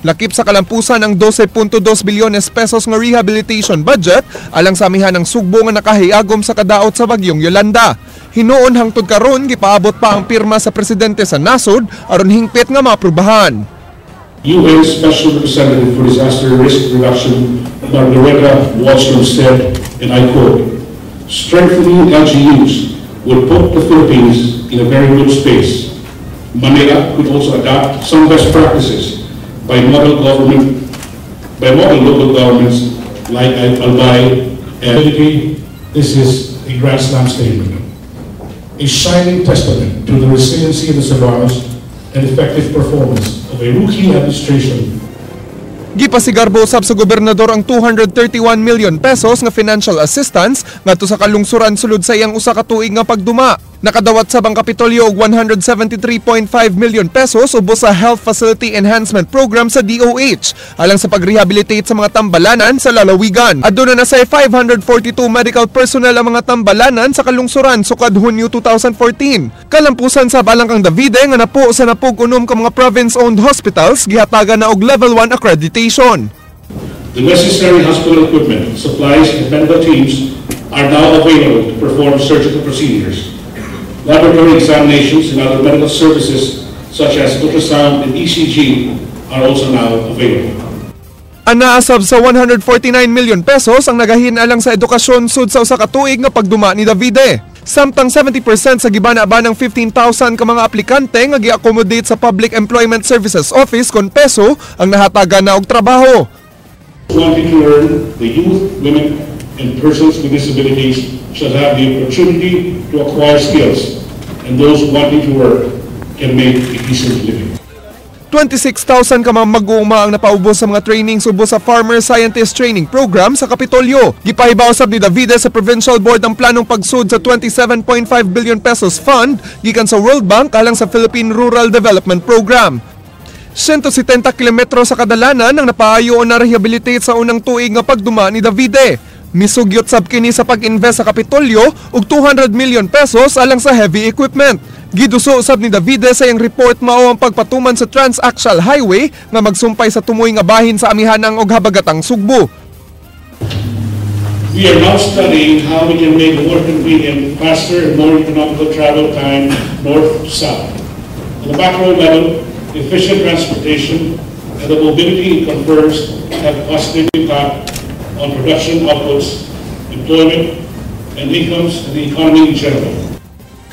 Lakip sa kalampusan ang 12.2 bilyones pesos nga rehabilitation budget alang sa amihan ng Sugbo nga nakahiagom sa kadaot sa bagyong Yolanda. Hinuon hangtod karon gipaabot pa ang pirma sa presidente sa nasod aron hingpit nga maaprubahan. UN Special Representative for Disaster Risk Reduction Margareta Wallström said, and I quote, "Strengthening LGUs will put the Philippines in a very good space. Manila could also adopt some best practices by model government, by model local governments like Albay and This is a Grand Slam statement, a shining testament to the resiliency of the Cebuanos and effective performance of a rookie administration. Gipasigarbo usab sa gobernador ang 231 million pesos nga financial assistance ngadto sa kalungsuran sulod sa iyang usa ka tuig nga pagduma. Nakadawat sab ang Kapitolyo og 173.5 million pesos ubos sa Health Facility Enhancement Program sa DOH alang sa pagrehabilitate sa mga tambalanan sa lalawigan. Aduna na say 542 medical personnel ang mga tambalanan sa kalungsuran sukad Hunyo 2014. Kalampusan sab alang kang Davide nga napo sa napug-unom ka mga province-owned hospitals gihatagan na og level 1 accreditation. The necessary hospital equipment, supplies, and medical teams are now available to perform surgical procedures. Laboratory examinations and other medical services such as ultrasound and ECG are also now available. Anaasab sa 149 million pesos ang nagahin alang sa edukasyon sud sa usa ka tuig nga pagduma ni Davide. Samtang 70% sa gibana-ba ng 15,000 ka mga aplikante nga gi-accommodate sa Public Employment Services Office kon peso ang nahatagan na og trabaho. Wanting to learn, the youth, women, and persons with disabilities shall have the opportunity to acquire skills, and those wanting to work can make a decent living. 26,000 ka mga mag-uuma ang napaubos sa mga training ubos sa Farmer Scientist Training Program sa Kapitolyo. Gipahibaw sab ni Davide sa Provincial Board ang planong pagsud sa 27.5 billion pesos fund gikan sa World Bank alang sa Philippine Rural Development Program. 170 kilometro sa kadalanan ang napaayo o na-rehabilitate sa unang tuig nga pagduma ni Davide. Misugyot sab kini sa pag-invest sa Kapitolyo og 200 million pesos alang sa heavy equipment. Giduso sab ni Davide sa iyang report mao ang pagpatuman sa Transaxial Highway nga magsumpay sa tumoy nga bahin sa amihanang og habagatang Sugbo. We are now studying how we can make more convenient, faster, and more economical travel time north to south. On the macro level, efficient transportation and the mobility it confers have positive impact on production outputs, employment, and incomes, and the economy in general.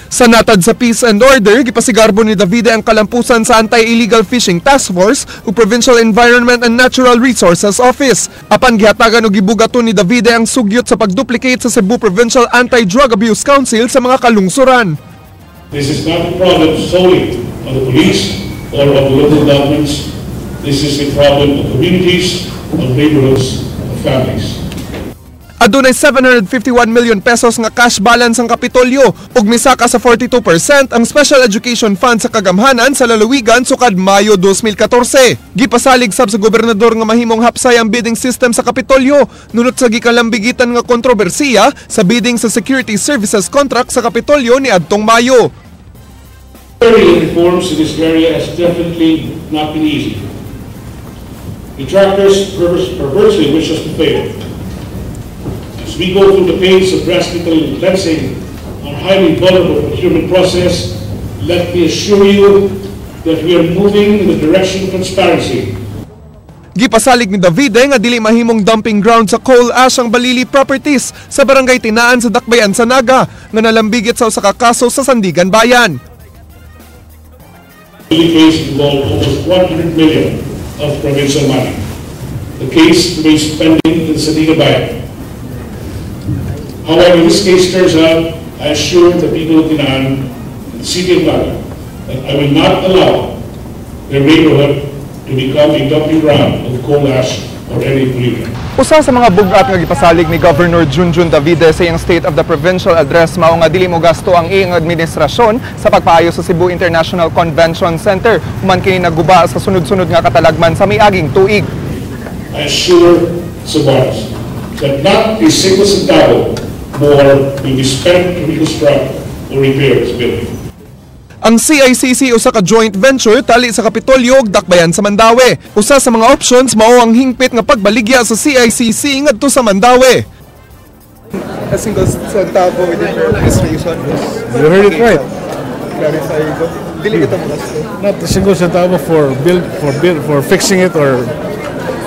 Sa natad sa peace and order, gipasigarbo ni Davide ang kalampusan sa Anti-Illegal Fishing Task Force ug Provincial Environment and Natural Resources Office. Apan gihatagan og gibugaton ni Davide ang sugyot sa pagduplicate sa Cebu Provincial Anti-Drug Abuse Council sa mga kalungsuran. This is not a problem solely of the police or of the local governments. This is a problem of communities, of neighborhoods, of families. Adunay 751 million pesos nga cash balance ang Kapitolyo ug misaka sa 42% ang Special Education Fund sa kagamhanan sa lalawigan sukad Mayo 2014. Gipasalig sab sa gobernador nga mahimong hapsay ang bidding system sa Kapitolyo nunot sa gikalambigitan nga kontrobersiya sa bidding sa security services contract sa Kapitolyo ni adtong Mayo. Reforms in this area has definitely not been easy. Detractors perversely wish us to fail. As we go through the pains of drastically cleansing our highly vulnerable procurement process, let me assure you that we are moving in the direction of transparency. Gipasalig ni Davide nga dili mahimong dumping ground sa coal ash ang Balili Properties sa Barangay Tinaan sa Dakbayan sa Naga nga nalambigit sa usa ka kaso sa Sandiganbayan. The case involved almost 100 million of provincial money. The case remains pending in the Sandiganbayan. However, this case turns out, I assure the people of Tinaan and the city of Naga that I will not allow their neighborhood to become a dumping ground of coal ash or any pollutant. Usa sa mga bug-at nga gipasalig ni Governor Junjun Davide sa iyang State of the Provincial Address mao nga dili mo gasto ang iyang administrasyon sa pagpaayo sa Cebu International Convention Center human kini naguba sa sunod-sunod nga katalagman sa miaging tuig. I assure Cebuanos that not a single centavo more will be spent to reconstruct or repair this building. Ang CICC usa ka joint venture tali sa Kapitolyo ug Dakbayan sa Mandaue. Usa sa mga options mao ang hingpit nga pagbaligya sa CICC ngadto sa Mandaue. A single centavo within your administration. You heard it right. Clarify ko. Dili kita mo gasto. Not a single centavo for build for fixing it or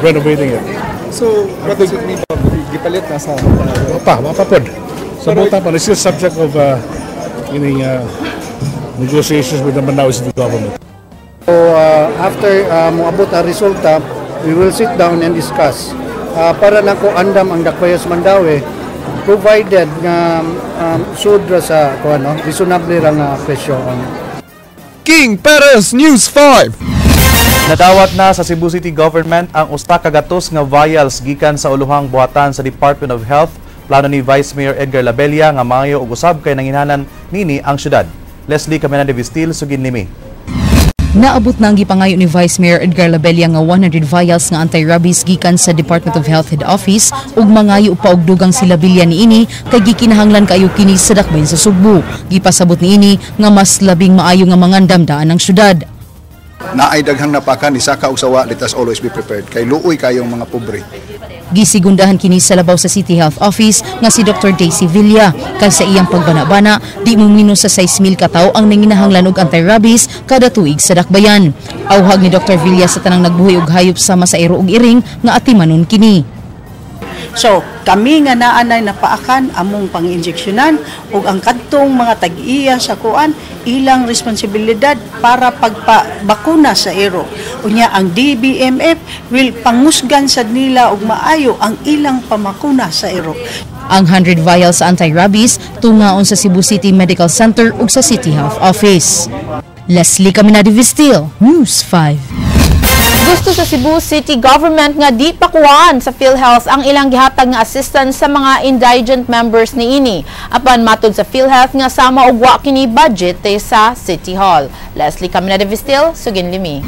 renovating it. So, what does it mean? Gipalit na sa Wa pa pod. Sa buta pa, it's still subject of ining negotiations with the Mandaue City government. So after moabot ang resulta, we will sit down and discuss. Para nako andam ang Dakbayan sa Mandaue, provided nga sud ra sa kuan, no, reasonable ra nga presyo ang King Perez, News 5. Nadawat na sa Cebu City Government ang usa ka gatos nga vials gikan sa uluhang buhatan sa Department of Health. Plano ni Vice Mayor Edgar Labella nga mangayo og usab kay nanginahanglan nini ang syudad. Leslie Caminade Vistil, sugin limi. Naabot na ang gipangayo ni Vice Mayor Edgar Labella nga 100 vials nga anti-rabies gikan sa Department of Health Head Office ug mangayo pa og dugang si Labella niini kay gikinahanglan kaayo kini sa dakbayan sa Sugbo. Gipasabot niini nga mas labing maayo nga mangandam daan ang syudad. Naay daghang napakan, isaka og sawa, let us always be prepared. Kay luoy kayong mga pobre. Gisegundahan kini sa labaw sa City Health Office nga si Dr. Daisy Villa. Kay sa iyang pagbanabana, di mo minus sa 6,000 ka tawo ang nanginahanglan og anti-rabies kada tuig sa dakbayan. Awhag ni Dr. Villa sa tanang nagbuhi og hayop sama sa iro ug iring nga atimanon kini. So, kami nga naanay napaakan among pang-injeksyonan ug ang kadtong mga tag-iya sa kuan, ilang responsibilidad para pagpabakuna sa iro. Unya ang DBMF will pangusgan sad nila og maayo ang ilang pamakuna sa iro. Ang 100 vials sa anti-rabies tungaon sa Cebu City Medical Center ug sa City Health Office. Leslie Caminade Vistil, News 5. Gusto sa Cebu City Government nga di pakuhaan sa PhilHealth ang ilang gihatag nga assistance sa mga indigent members niini. Apan matud sa PhilHealth nga sama og wa kini budget sa City Hall. Leslie Caminade Vistil, sugin limi.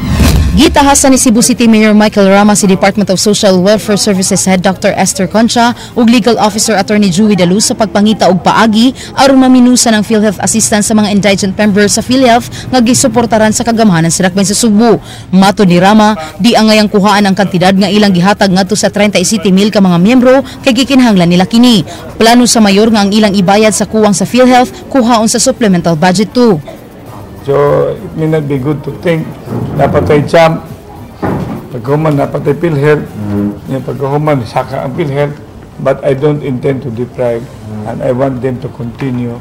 Gitahasan ni Cebu City Mayor Michael Rama si Department of Social Welfare Services Head Dr. Esther Concha ug Legal Officer Attorney Dewey Daluz sa pagpangita og paagi aron maminusan ang PhilHealth assistance sa mga indigent members sa PhilHealth nga gisuportaran sa kagamhanan sa dakbayan sa Sugbo. Matod ni Rama, di angayang kuhaan ang kantidad nga ilang gihatag ngadto sa 37 mil ka mga miyembro kay gikinahanglan nila kini. Plano sa mayor nga ang ilang ibayad sa kuwang sa PhilHealth kuhaon sa supplemental budget 2. So it may not be good to think naa pa tay CHAMP, pagkahuman naa pa tay PhilHealth, mm. Pagkahuman saka ang PhilHealth, but I don't intend to deprive and I want them to continue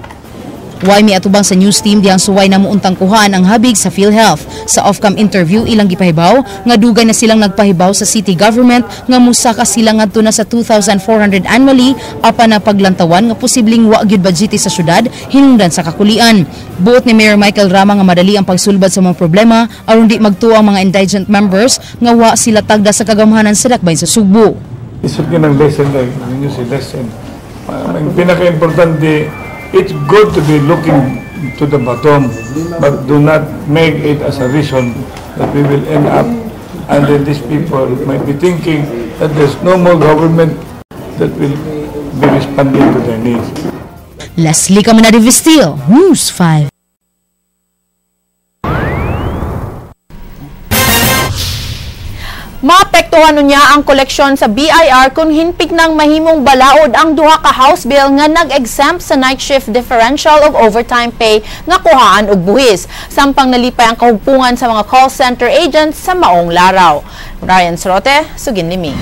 Way miatubang sa news team dihang suway na muuntang kuhaan ang habig sa PhilHealth. Sa off-cam interview, ilang gipahibaw nga dugay na silang nagpahibaw sa city government nga musaka sila ngadto na sa 2,400 annually apan na paglantawan nga posibleng wa gyud budget sa syudad hinungdan sa kakulian. Buot ni Mayor Michael Rama nga madali ang pagsulbad sa mga problema aron di magtuo ang mga indigent members nga wa sila tagda sa kagamhanan sa Dakbayan sa Sugbo. Isod ka ng lesson like, ninyo si lesson. Ang pinaka-importante, it's good to be looking to the bottom, but do not make it as a reason that we will end up and then these people might be thinking that there's no more government that will be responding to their needs. Leslie Caminada Vestil, News 5. Maapektuhan niya ang koleksyon sa BIR kung hinpik ng mahimong balaod ang duha ka House Bill nga nag-exempt sa night shift differential of overtime pay nga kuhaan og buhis. Sampang nalipay ang kahugpungan sa mga call center agents sa maong laraw. Ryan Sorote, sugin limi.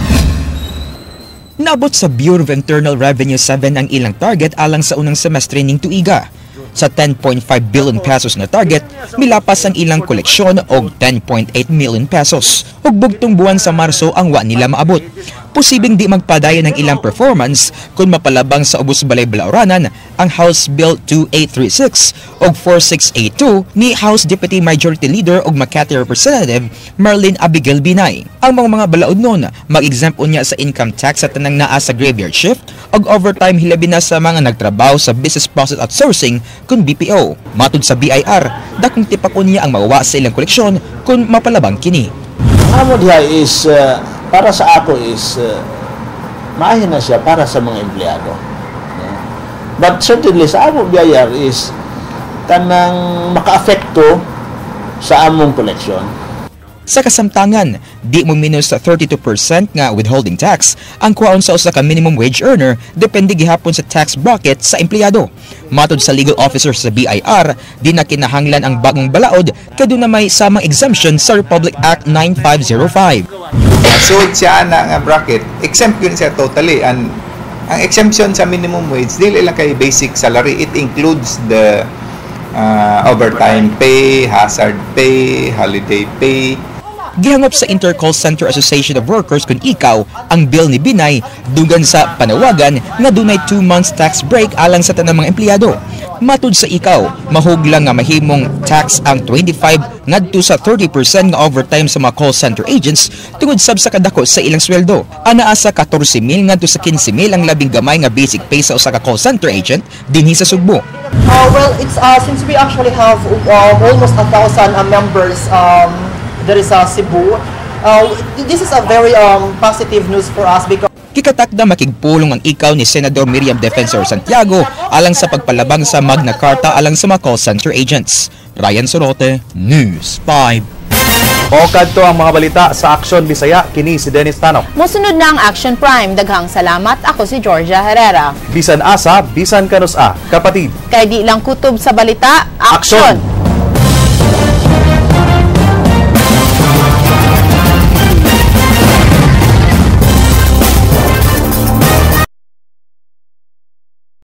Naabot sa Bureau of Internal Revenue 7 ang ilang target alang sa unang semestre ning tuiga. Sa 10.5 billion pesos na target, milapas ang ilang koleksyon og 10.8 million pesos. Ug bugtong buwan sa Marso ang wa nila maabot. Posibleng di magpadayon ang ilang performance kung mapalabang sa ubos balay balauranan ang House Bill 2836 og 4682 ni House Deputy Majority Leader og Makati Representative Marlene Abigail Binay. Ang mga balaod nun, mag-exempt unya sa income tax sa tanang naa sa graveyard shift og overtime hilabi na sa mga nagtrabaho sa business process outsourcing kun BPO. Matud sa BIR, dakong tipak unya ang mawa sa ilang koleksyon kung mapalabang kini. Amo diha is para sa ako is maayo na siya para sa mga empleyado. No? But certainly sa amo BIR is kanang maka-apekto sa among koleksyon. Sa kasamtangan, di mo minus sa 32% nga withholding tax ang kuwaon sa usa ka minimum wage earner depende gihapon sa tax bracket sa empleyado. Matod sa legal officer sa BIR, di na kinahanglan ang bagong balaod kay na may samang exemption sa Republic Act 9505. Sud siya na nga bracket, exempt yun siya totally. And ang exemption sa minimum wage dili lang kay basic salary, it includes the overtime pay, hazard pay, holiday pay. Gihangop sa Intercall Center Association of Workers kung ikaw ang bill ni Binay dugan sa panawagan nga dunay 2 months tax break alang sa tanang mga empleyado. Matud sa ikaw, mahuglang nga mahimong tax ang 25 ngadto sa 30% nga overtime sa mga call center agents tungod sab sa kadako sa ilang sweldo. Anaa sa 14,000 ngadto sa 15,000 ang labing gamay nga basic pay sa usa ka call center agent dinhi sa Sugbo. Well, it's since we actually have almost 1,000 members there is Cebu. This is a very positive news for us because Kikatakda makigpulong ang ikaw ni Senador Miriam Defensor Santiago alang sa pagpalabang sa Magna Carta alang sa mga call center agents. Ryan Sorote, News 5. O kadto ang mga balita sa Aksyon Bisaya, kini si Dennis Tanok. Mosunod na ang Action Prime. Daghang salamat. Ako si Georgia Herrera. Bisan asa, bisan kanus-a, kapatid. Kay di lang kutob sa balita, aksyon!